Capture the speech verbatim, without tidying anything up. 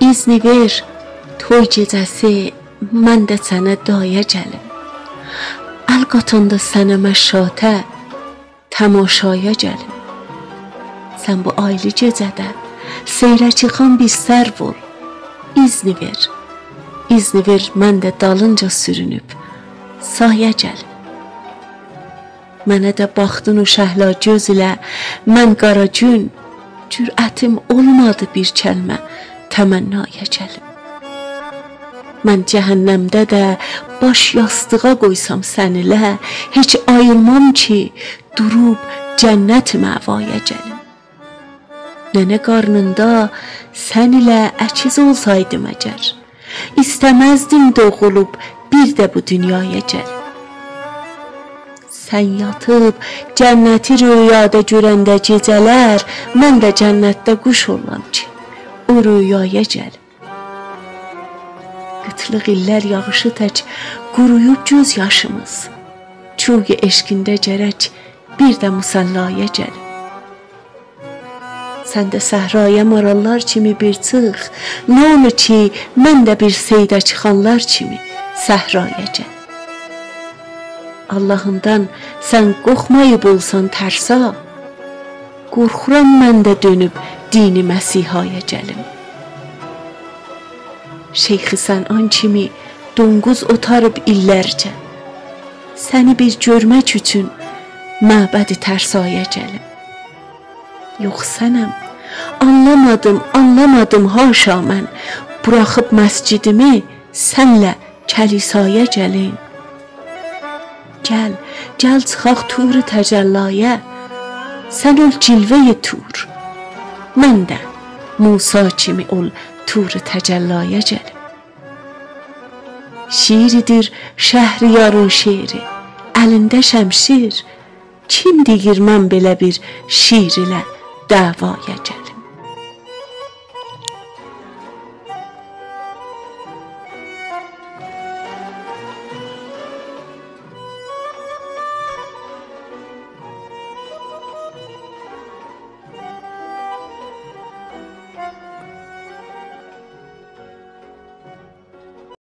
اذن وئر، توی گئجه‌سی من ده سنه دایا گلیم. ال قاتاندا سنه مشاطه، تماشایا گلیم. سن بو آیلی گئجه‌ده سیره چیخان بیر سرو اول. اذن وئر، اذن وئر، من ده دالینجا سورونوب سایا گلیم. منه ده باخدین او شهلا گؤز ایله، من قارا گون، جرأتیم اولمادی بیر کلمه تمنایا گلیم. من جهنمده ده باش یاستیغا قویسام سن ایله، هئچ آییلمام کی، دوروب جنت مأوایا گلیم. ننه قارنیندا سن ایله اکیز اولسایدیم اگر، ایسته‌مزدیم دوغولوب بیر ده بو دونیایا گلیم. سن یاتیب جنتی رؤیادا گؤرنده گئجه‌لر، من ده جنتده قوش اولام کی، او رؤیایا گلیم. قیتلیق ایللر یاغیشی تک قورویوب گؤز یاشیمیز، کوی عشقینده گرک بیر ده مصلایا گلیم. سن ده صحرایا ماراللار کیمی بیر چیخ، نه اولور کی، من ده بیر صیده چیخانلار کیمی صحرایا گلیم. آللاهیندان سن قورخماییب اولسان ترسا، قورخورام من ده دؤنوب دین مسیحایا گلیم. شیخ صنعان کیمی دونقوز اوتاریب ایللرجه، سنی بیر گؤرمک اوچون معبد ترسایا گلیم. یوخ صنم، آنلامادیم، آنلامادیم، حاشا من، بوراخیب مسجدیمی سنله کلیسایا گلیم. گل، گل چیخاق طور تجلایا، سن اول جلوه‌ی طور، من ده موسی کیمی اول طور تجلایا گلیم. شیریدیر شهریارین شعری، الینده شمشیر، کیم دئییر من بئله بیر شیر ایله دعوایا گلیم؟